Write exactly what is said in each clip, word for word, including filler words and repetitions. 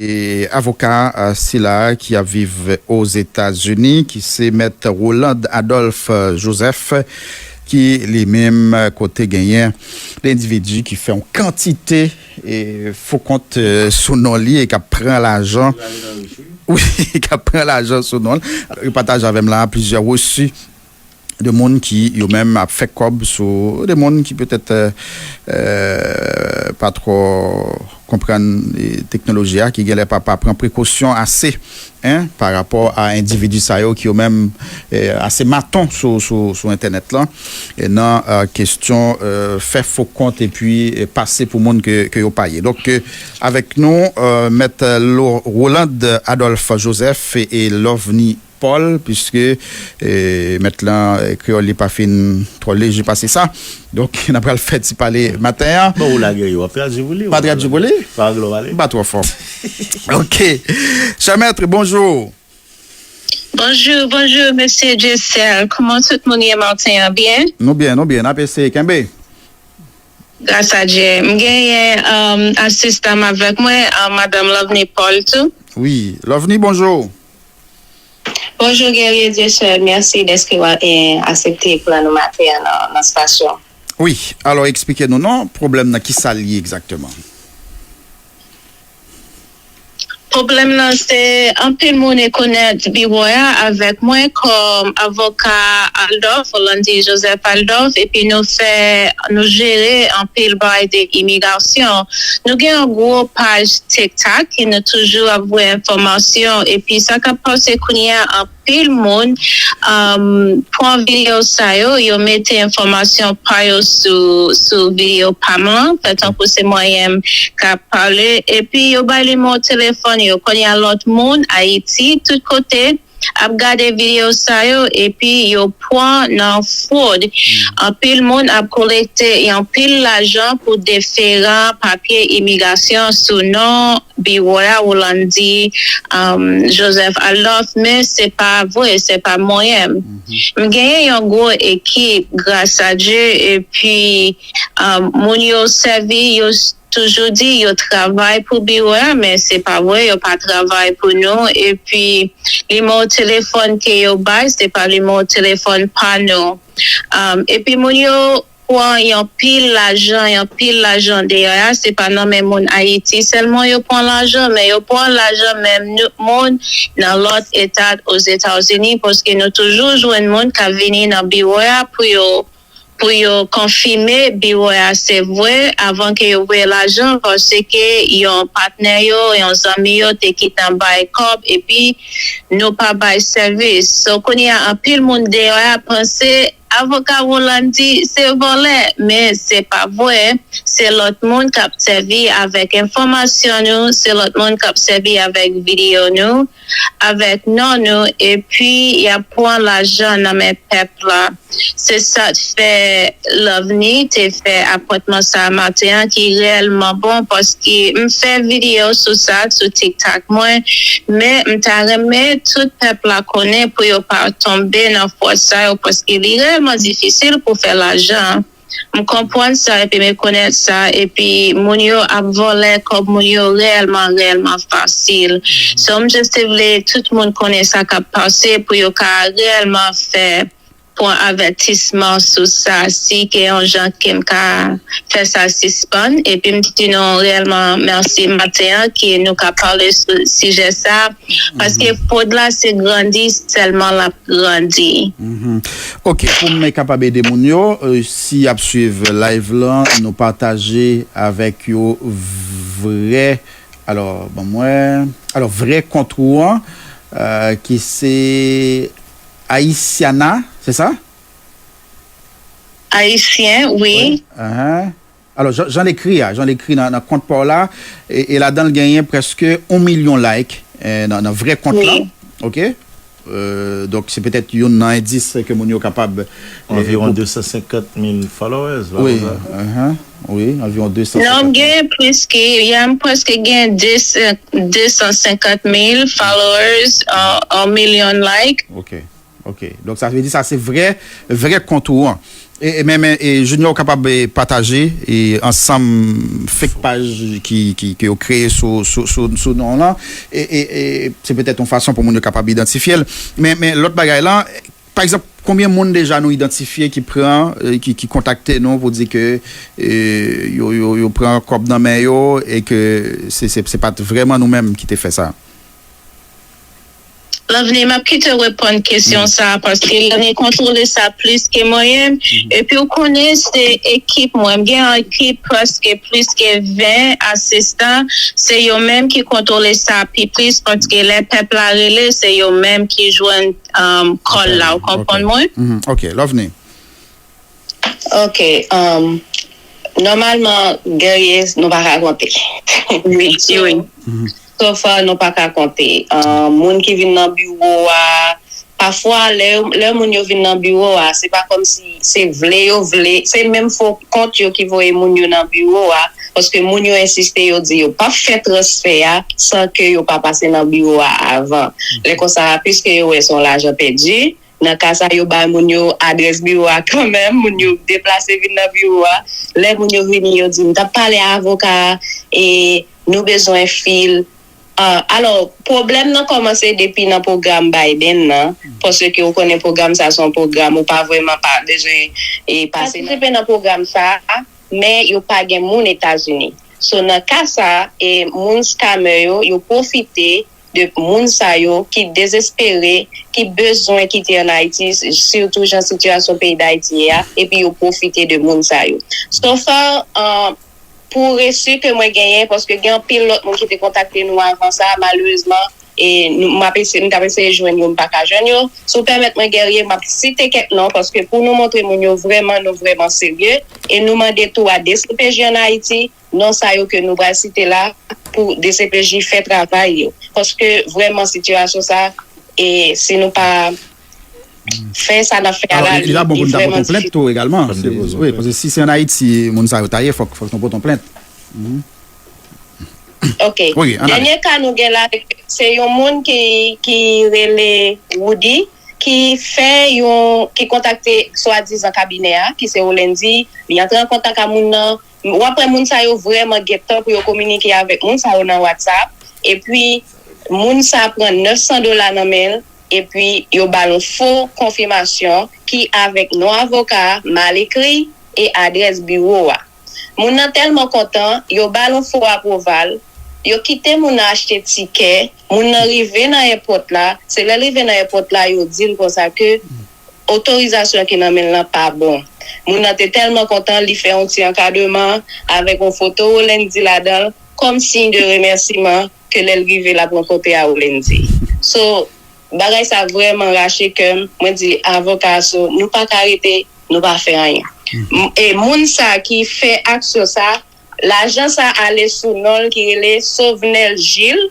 E avoka, eh, sila ki ap viv Ozetazini, ki se Mèt Roland Adolphe Joseph, ki li menm, eh, kote genyen de endividi ki fè yon kantite, eh, fo kont, eh, sou non li e k ap pran lajan. Wi, k ap pran lajan sou non l. Li pataje avè m la plizyè resi de moun ki yo menm ap fè kòb sou de moun ki petèt, eh, eh, pa twò konprann, eh, teknoloji a, ki genlè pa, pa pran prekosyon ase, en, pa rapò a endividi sa yo ki yo menm, eh, ase maton sou, sou, sou entènèt lan, e nan, eh, kesyon, eh, fè fo kont epi, eh, pase pou moun ke, ke yo pa ye. Donk, eh, avèk nou, eh, Mèt Lo-, Roland Adolphe Joseph e, e Lovni Paul, piske, eh, mèt lan, eh, kreyòl li pa fin twò leje pase sa. Donk, n ap pral fè ti pale maten an. Bon, ou lage yo, w ap tradui pou li. M pa tradui pou li? Pa anglè w pale? M pa twò fò. Ok. Chè mèt, bonjou. Bonjou, bonjou, mesye Jessel. Kòman tout moun ye maten an? Byen? Nou byen, nou byen. N ap eseye kenbe. Gras a Dye. M genyen, um, asistan m avèk mwen, um, madanm Lovni Paul tou. Wi. Lovni, bonjou. Bonjou, Guerrier Jessel. Mèsi dèske w a, eh, aksepte pou nou maten an nan, nan estasyon. Wi. Alò, eksplike nou non, pwoblèm nan, ki sa l ye egzakteman? Pwoblèm nan se anpil moun rekonèt biwo a avèk mwen kòm avoka Aldorf, Orlandy Joseph Aldorf, epi nou fè, nou jere anpil bagay de imigrasyon. Nou gen yon gwo paj TikTok ke nou toujou ap voye enfòmasyon, epi sa k ap pase kounye a, anpil moun, um, pran videyo sa yo, yo mete enfòmasyon pa yo sou, sou videyo pa m lan, fè tankou se mwen menm k ap pale, epi yo bay nimewo telefòn yo. Kounye a lòt moun, Ayiti, tout kote, ap gade videyo sa yo, epi yo pran nan fwod. Anpil moun ap kolekte anpil lajan pou diferan papye imigrasyon sou non biwo a, Orlandy, um, Joseph Aldorf, men se pa vre, se pa mwen menm. M genyen yon gwo ekip, gras a Dye, epi, um, moun yo sèvi, yo s-, toujou di yo travay pou biwo a, men se pa vre, yo pa travay pou nou. Epi, nimewo telefòn ke yo bay, se pa nimewo telefòn pa nou. Um, epi, moun yo pran yon pil lajan, yon pil lajan deyò a, se pa nan men moun Ayiti sèlman yo pran lajan, men yo pran lajan menm nou, moun nan lòt eta Ozetazini, paske nou toujou jwenn moun k ap vini nan biwo a pou yo, pou yo konfime biwo a se vre avan ke yo voye lajan, paske yon patnè yo, yon zanmi yo te gentan bay kòb, epi nou pa bay sèvis. So, kounye a, anpil moun deyò a panse avoka Orlandy se vòlè, men se pa vre. Se lòt moun k ap sèvi avèk enfòmasyon nou, se lòt moun k ap sèvi avèk videyo nou, avèk non nou, epi y ap pran lajan nan men pèp la. Se sa k fè Lovni te fè apwentman sa a maten an ki reyèlman bon, paske m fè videyo sou sa, sou TikTok mwen, men m ta renmen tout pèp la konnen pou yo pa tonbe nan fwod sa yo, paske li reyèlman difisil pou fè lajan. M konprann sa, epi m rekonèt sa, epi moun yo ap vòlè kòb moun yo reyèlman, reyèlman fasil. So, m just te vle tout moun konnen sa k ap pase pou yo ka reyèlman fè pran avètisman sou sa, si gen yon jan ke m ka fè sa sispann, epi m di nou reyèlman mèsi maten an ke nou ka pale sou sijè sa, paske fwod la se grandi sèlman l ap grandi. Mhm. Ok, pou m kapab ede moun yo, euh, si y ap swiv live lan, nou pataje avèk yo vrè, alò, ban mwen, alò, vrè kont ou an, euh, ki se Haitiana, se sa? Ayisyen, wi. Wi. Ahan. Alò, jan, jan l ekri a, jan l ekri nan, nan kont pa w la, e, e ladan l genyen prèske yon milyon like, eh, nan, nan vrè kont lan. Wi. Ok? Euh, donk, se petèt youn nan endis ke moun yo kapab, eh, anviwon de san senkant mil followers, pa konsa? Wi, ahan, wi, anviwon de san senkant mil. Non, m gen plis ke, ya, m prèske gen de san, de san senkant mil followers, euh, yon milyon like. Ok. Ok. Donk, sa vle di sa se vrè, vrè kont ou an. E, e men, men, e Junior kapab e, pataje e, ansanm fake paj ki, ki, ki yo kreye sou, sou, sou, sou non lan. E, e, e se petèt yon fason pou moun yo kapab idantifye l. Men, men lòt bagay lan, pa egzanp, konbyen moun deja nou idantifye ki pran, e, ki, ki kontakte nou pou di ke e, yo, yo, yo pran kòb nan men yo e ke se, se, se pa t vrèman nou menm ki te fè sa? Lovni, m ap kite w reponn kesyon sa a, paske Lovni kontwole sa plis ke mwen, epi w konnen se ekip mwen, m gen yon ekip prèske plis ke ven asistan, se yo menm ki kontwole sa pi plis, paske lè pèp la rele, se yo menm ki jwenn kòl la, ou konprann mwen? Ok, Lovni. Ok, um, nòmalman, Guerrier, nou pa ka konte. Wi, wi. So far, nou pa ka konte. Um, moun ki vin nan biwo a, pafwa, lè, lè moun yo vin nan biwo a, se pa kòmsi se vle yo vle, se menm fo kont yo ki voye moun yo nan biwo a, paske moun yo ensiste, yo di yo p ap fè transfè a san ke yo pa pase nan biwo a avan. Lè konsa, piske yo wè se yon lajan pèdi, nan ka sa, yo bay moun yo adrès biwo a kanmenm, moun yo deplase vin nan biwo a. Lè moun yo vini, yo di, "M t ap pale a avoka a, e nou bezwen fil." Ah, alò, pwoblèm nan kòmanse depi nan pwogram Biden nan, paske ou konnen pwogram sa se yon pwogram ou pa vrèman pa bezwen e, patisipe nan pwogram sa a, men yo pa gen moun Etazini. So, nan ka sa a, e moun scammer yo, yo pwofite de moun sa yo ki dezespere, ki bezwen kite ann Ayiti, sitou jan sitiyasyon peyi Dayiti ye a, epi yo pwofite de moun sa yo. So far, pou resi ke mwen genyen, paske gen anpil lòt moun ki te kontakte nou avan sa, malerezman, e m t ap eseye jwenn yo, m pa ka jwenn yo. Si w pèmèt mwen, Guerrier, m ap site kèk non, paske pou nou montre moun yo vrèman, nou vrèman serye, e nou mande tou a D C P J ann Ayiti, non sa yo ke nou pral site la pou D C P J fè travay yo. Paske vrèman sitiyasyon sa, e si nou pa fè sa n ap fè a la, li vrèman difisil. Wi, paske si se ann Ayiti moun sa yo ta ye, fòk, fòk nou pote yon plent. Ok. Dènye ka nou gen la, se yon moun ki, ki rele Woody, ki fè yon, ki kontakte swadizan kabinè a, ki se Olendy, li antre an kontak ak moun nan, w ap wè moun sa yo vrèman gen tan pou yo kominike avèk moun sa yo nan WhatsApp. Epi, moun sa pran nèf san dola nan men l, epi yo ba l yon fo konfimasyon ki avèk non avoka a mal ekri e adrès biwo a. Moun nan tèlman kontan, yo ba l yon fo apwoval, yo kite moun nan achte tikè, moun nan rive nan èpòt la, se lè l rive nan èpòt la, yo di l konsa ke otorizasyon ki nan men l lan pa bon. Moun nan te tèlman kontan, li fè yon ti ankadreman avèk yon foto Olendy ladan l, kòm siy de remèsiman ke lè l rive l ap rankontre a Olendy. So, bagay sa vrèman rache kè m, mwen di avoka a, so, nou pa ka rete, nou pa fè anyen. E moun sa ki fè aksyon sa, lajan sa ale sou non l ki rele Sauvnel Gilles,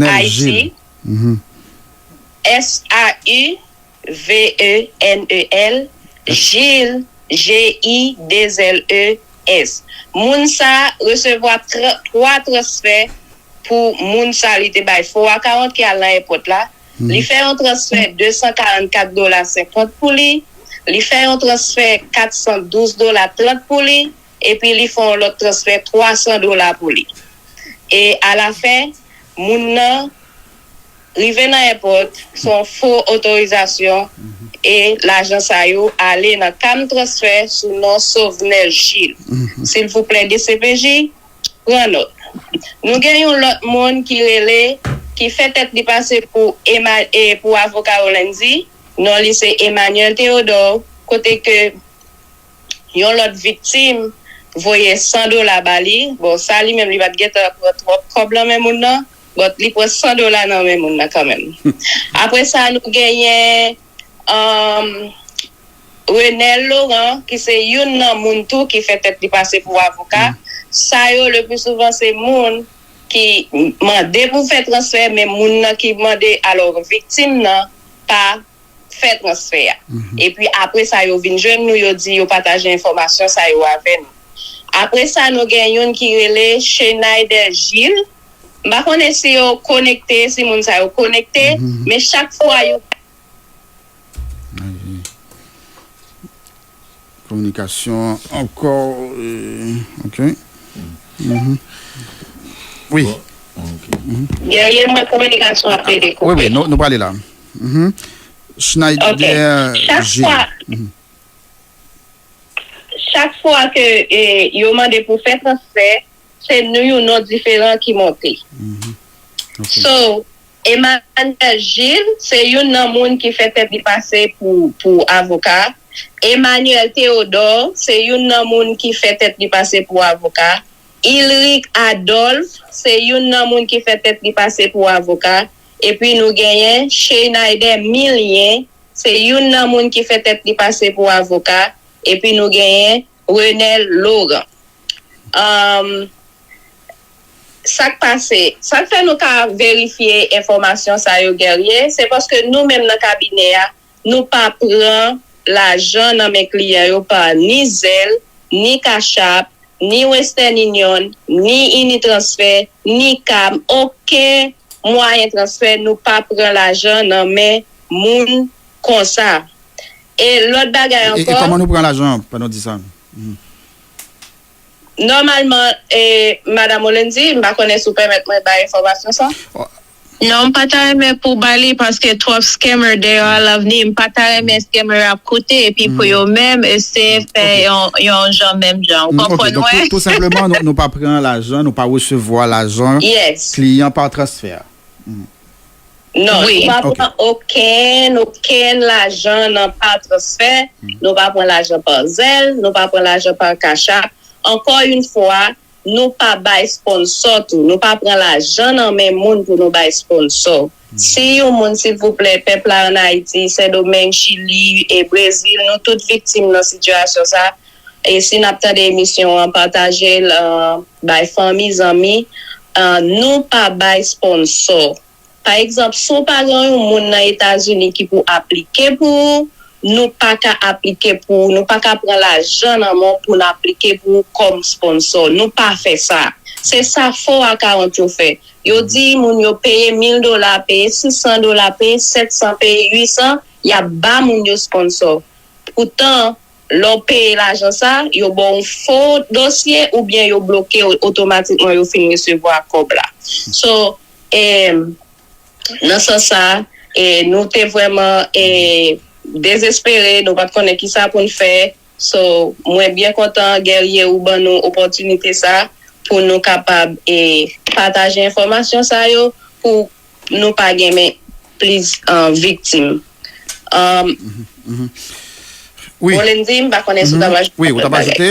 Haiti. S A U V E N E L, Gilles, G I deux L E S. Moun sa resevwa twa transfè pou moun sa li te bay fo akawont ki al nan èpòt la. Li fè yon transfè de san karannkat dola senkant pou li. Li fè yon transfè kat san douz dola trant pou li. Epi li fè yon lòt transfè twa san dola pou li. E alafen, moun nan rive nan èpòt, se yon fo otorizasyon, e lajan sa yo ale nan Cam Transfer sou non Sauvnel Gilles. Silvouplè, D C P J, pran nòt. Nou gen yon lòt moun ki rele, ki fè tèt li pase pou Ema-, e pou avoka Olendy. Non li se Emmanuel Theodore, kote ke yon lòt viktim voye san dola ba li. Bon, sa li menm li pa t gentan pran twòp kòb nan men moun nan, but li pran san dola nan men moun nan kanmenm. Apre sa, nou genyen, um, Renel Laurent, ki se youn nan moun tou ki fè tèt li pase pou avoka. Sa yo, le pli souvan, se moun ki mande pou fè transfè, men moun nan ki mande, alò, viktim nan pa fè transfè a. Epi apre sa, yo vin jwenn nou, yo di yo pataje enfòmasyon sa yo avè nou. Apre sa, nou gen youn ki rele Schneider Gilles. M pa konnen si yo konekte, si moun sa yo konekte, men chak fwa yo Kominikasyon ankò. Euh, ok. Mhm. Wi. Guerrier, mwen kominikasyon ap pede koupe. Wi, wi, nou, nou prale la. Mhm. Schneider Chak G. fwa, chak fwa ke eh, yo mande pou fè transfè, se nou yon non diferan ki monte. So, Emmanuel Gilles, se youn nan moun ki fè tèt li pase pou, pou avoka. Emmanuel Théodore, se youn nan moun ki fè tèt li pase pou avoka. Ilric Adolphe, se youn nan moun ki fè tèt li pase pou avoka. Epi nou genyen Schneider Milien, se youn nan moun ki fè tèt li pase pou avoka. Epi nou genyen Renel Laurent. Um, sa k pase, sa k fè nou ka verifye enfòmasyon sa yo, Guerrier, se paske nou menm nan kabinè a, nou pa pran lajan nan men kliyan yo pa ni Zelle, ni Cash App, ni Western Union, ni Unitransfer, ni CAM, okenn mwayen transfè, nou pa pran lajan nan men moun konsa. E lòt bagay ankò. E kòman nou pran lajan an pandan w di sa? Mhm. Nòmalman, e, Madanm Olendy, m pa konnen si w pèmèt mwen bay enfòmasyon sa. Non, m pa ta renmen pou w ba li paske twòp scammer deyò a, Loveny. M pa ta renmen scammer ap koute epi pou yo menm eseye fè yon, yon jan menm jan. Ou konprann mwen? Tou senpleman, nou, nou pa pran lajan, nou pa resevwa lajan kliyan pa transfè. Non, nou pa pran okenn, okenn lajan nan pa transfè, nou pa pran lajan pa Zelle, nou pa pran lajan pa Cash App. Ankò yon fwa, nou pa bay sponsò tou. Nou pa pran lajan nan men moun pou nou bay sponsò. Si yon moun, silvouplè, pèp la ann Ayiti, Sendomeng, Chili, e Brezil, nou tout viktim nan sitiyasyon sa. E si n ap tande emisyon an, pataje l, bay fanmi, zanmi. Nou pa bay sponsò. Pa egzanp, si w pa gen yon moun nan Etazini ki pou aplike pou ou, nou pa ka aplike pou ou, nou pa ka pran lajan nan men w pou n aplike pou ou kòm sponsò. Nou pa fè sa. Se sa fo akawont yo fè. Yo di moun yo peye mil dola, peye sis san dola, peye sèt san, peye uit san, y ap ba moun yo sponsò. Poutan, lè w peye lajan sa, yo ba w yon fo dosye oubyen yo bloke w otomatikman yo fin resevwa kòb la. So, e, nan sans sa, e, nou te vrèman e, dezespere, nou pa t konnen kisa pou n fè. So, mwen byen kontan, Guerrier, ou ban nou opòtinite sa pou nou kapab e, pataje enfòmasyon sa yo pou nou pa gen men plis viktim. Olendy, m pa konnen si w t ap ajoute. Wi, ou t ap ajoute.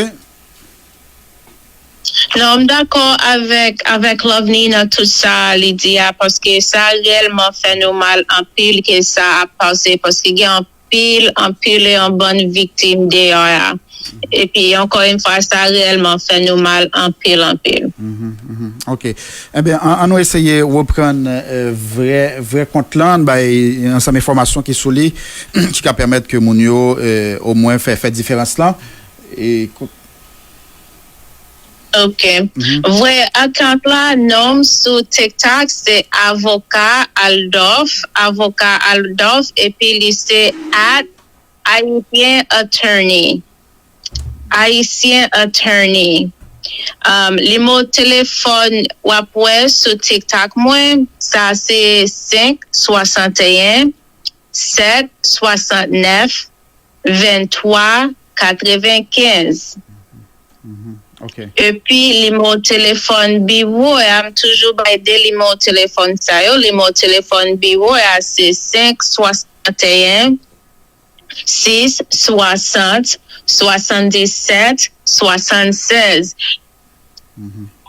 Non, m dakò avèk avèk Loveny nan tout sa li di a, paske sa reyèlman fè nou mal anpil ke sa ap pase, paske gen anpil, anpil e yon bann viktim deyò a. Epi, ankò yon fwa, sa reyèlman fè nou mal anpil, anpil. Ok. Enben, an, an nou eseye reprann vrè, vrè kont lan, bay ansanm enfòmasyon ki sou li, ki ka pèmèt ke moun yo omwen fè, fè diferans lan. E, Ok. Voye account la, non m sou TikTok se Avoka Aldolphe, Avoka Aldolphe, epi li se at Haitian Attorney. Haitian Attorney. Um, nimewo telefòn w ap wè sou TikTok mwen, sa se senk swasanteyen, sèt swasantnèf, venntwa, katrevenkenz. Epi nimewo telefòn biwo a, m toujou bay de nimewo telefòn sa yo. Nimewo telefòn biwo a se senk swasanteyen, sis swasant, swasanndisèt, swasannsèz.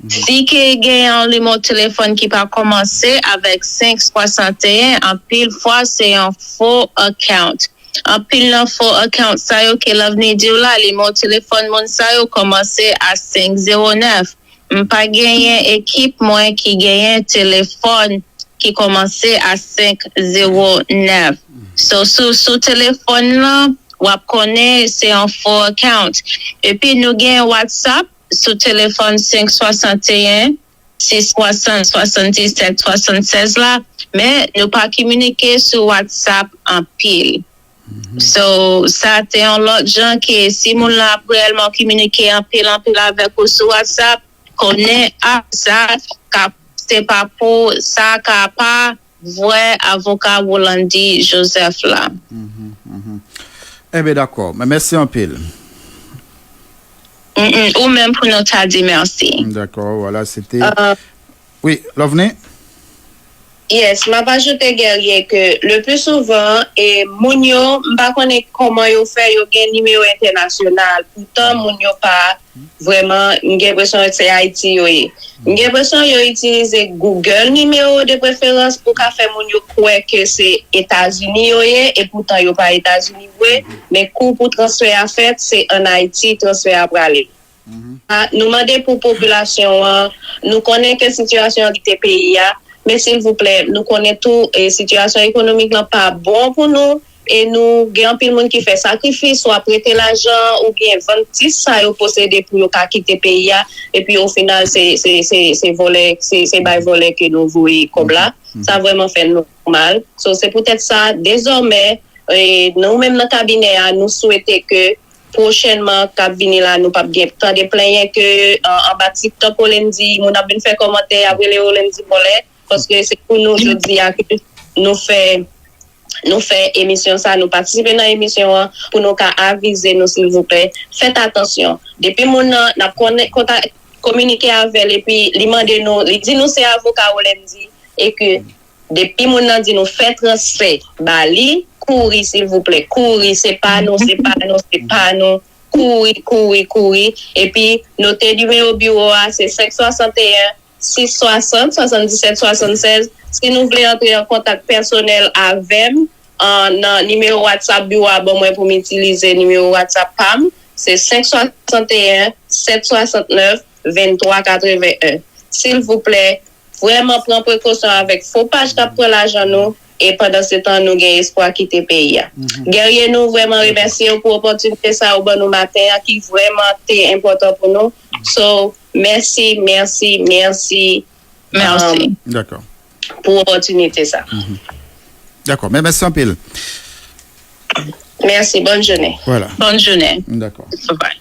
Si ke gen yon nimewo telefòn ki pa kòmanse avèk senk swasanteyen, anpil fwa se yon fo account. Anpil nan fo account sa yo ke Loveny di w la, nimewo telefòn moun sa yo kòmanse a senk zewo nèf. M pa genyen ekip mwen ki genyen telefòn ki kòmanse a senk zewo nèf. So, sou, sou telefòn lan, w ap konnen se yon fo account. Epi nou gen WhatsApp sou telefòn senk swasanteyen, sis swasant, swasanndisèt, swasannsèz la, men nou pa kominike sou WhatsApp anpil. So, sa te yon lòt jan ke si moun la ap reyèlman kominike anpil, anpil avèk ou sou WhatsApp, konnen, a, sa ka, se pa pou, sa ka pa vwè avoka Rolandy Joseph la. Enben, dakò. Men mèsi anpil. Mm-mm. Ou menm pou nou ta di mèsi. Dakò, vwala, se te. Wi, Lovni? Yes, m ap ajoute, Guerrier, ke le pli souvan, e moun yo, m pa konnen kòman yo fè, yo gen nimewo entènasyonal. Poutan, moun yo pa vrèman, m gen enpresyon se Ayiti yo ye. M gen enpresyon yo itilize Google nimewo de preferans pou ka fè moun yo kwè ke se Etazini yo ye, e poutan yo pa Etazini vre, men kou pou transfè a fèt, se ann Ayiti transfè a prale. Nou mande pou popilasyon an, nou konnen ke sitiyasyon an kite peyi a, men silvouplè, nou konnen tou e sitiyasyon ekonomik lan pa bon pou nou, e nou gen anpil moun ki fè sakrifis, swa prete lajan oubyen vann ti sa yo posede pou yo ka kite peyi a, epi o final se se se se vòlè, se se bay vòlè ke nou voye kòb la. Sa vrèman fè nou mal. So, se poutèt sa, dezòmè, e, nou menm nan kabinè a, nou swete ke pwochènman k ap vini la, nou p ap gen tande plenyen ke anba TikTok Rolandy, moun ap vin fè kòmantè, y ap rele Rolandy vòlè, paske se pou nou jodi a ke nou fè nou fè emisyon sa, nou patisipe nan emisyon an pou nou ka avize nou, silvouplè, fèt atansyon. Depi moun nan n ap kontak, kominike avè l epi li mande nou, li di nou se avoka Rolandy, e ke depi moun nan di nou fè transfè ba li, kouri silvouplè, kouri, se pa nou, se pa nou, se pa nou, kouri, kouri, kouri, epi note nimewo biwo a, se senk swasanteyen, sis swasant, swasanndisèt, swasannsèz. Si nou vle antre an kontak pèsonèl avè m, nan nimewo WhatsApp biwo a ban mwen pou m itilize nimewo WhatsApp pa m, se senk swasanteyen, sèt swasantnèf, venntwa katreven en. Silvouplè, vrèman pran prekosyon avèk fo paj k ap pran lajan nou, e pandansetan nou gen espwa kite peyi a. Guerrier, nou vrèman remèsye w pou opòtinite sa ou ban nou maten an ki vrèman te enpòtan pou nou. So, mèsi, mèsi, mèsi. Mèsi. Dakò. Pou opòtinite sa. Dakò, men mèsi anpil. Mèsi, bòn jounen. Vwala. Bòn jounen. Dakò. Bye.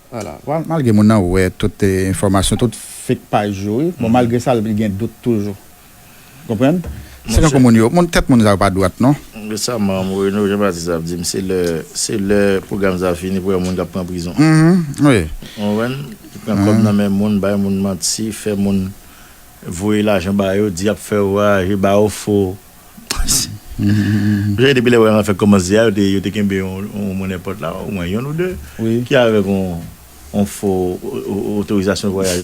Vwala. Malgre moun nan wè tout enfòmasyon, tout fake paj yo, wi. Bon, malgre sa, li gen dout toujou. Konprann? Se kankou moun yo, moun tèt moun sa yo pa dwat, non? Resaman, Moreno, Jean Baptiste ap di m, se lè, se lè pwogram sa fini pou yon moun k ap pran prizon. Wi. Ou konprann? Li pran kòb nan men moun, bay moun manti, fè moun voye lajan ba yo, di y ap fè voyaje, ba yo fo. Jan depi lè pwogram sa fèk kòmanse a, yo te, yo te kenbe yon, yon moun nenpòt la, omwen yonn ou de, ki avèk yon, yon fo otorizasyon vwayaj.